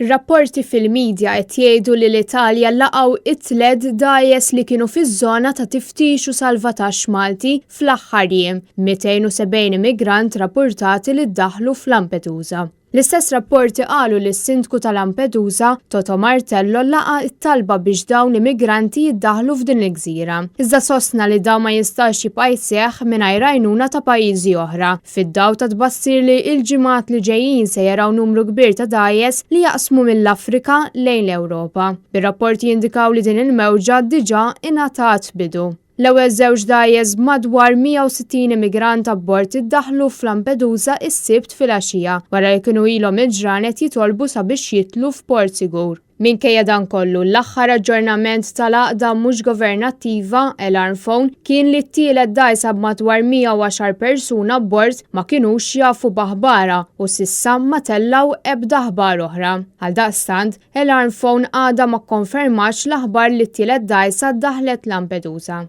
Rapporti fil-midja qed jgħidu li l-Italja laqgħu it-tled dgħajjes li kienu fiż-żona ta' tiftix u salvataġġ Malti fl-aħħar jiem, 270 immigrant rappurtati li ddaħlu f'Lampedusa. L-istess rapporti qalu li s-Sindku ta' Lampedusa, Toto Martello laqa' t-talba biex dawn l-immigranti jiddaħħlu f'din il-gżira. Iżda sostna li dan ma jistax jibqa' jseħħ mingħajr għajnuna ta' pajjiżi oħra, fid-dawl ta' tbassir li l-ġimgħat li ġejjin se jaraw numru kbir ta' dgħajjes li jaqsmu mill-Afrika lejn l-Ewropa, bir-rapporti jindikaw li din il-mewġa diġà ingħatat bidu. L-ewwel żewġ dgħajjes b'madwar 160 immigrant abbord iddaħħlu f'Lampedusa s-Sibt filgħaxija wara li kienu ilhom il-ġranet jitolbu sabiex jidħlu f'port sigur. Minkejja dan kollu, l-aħħar aġġornament tal-għaqda mhux governattiva, Alarm Phone, kien li t-tielet dgħajsa b'madwar 110 persuna abbord ma kinux jafu b'aħbarha u s'issa ma tellgħu ebda aħbar oħra. Għaldaqstant, Alarm Phone għadha ma kkonfermatx l-aħbar li t-tielet dgħajsa daħlet Lampedusa.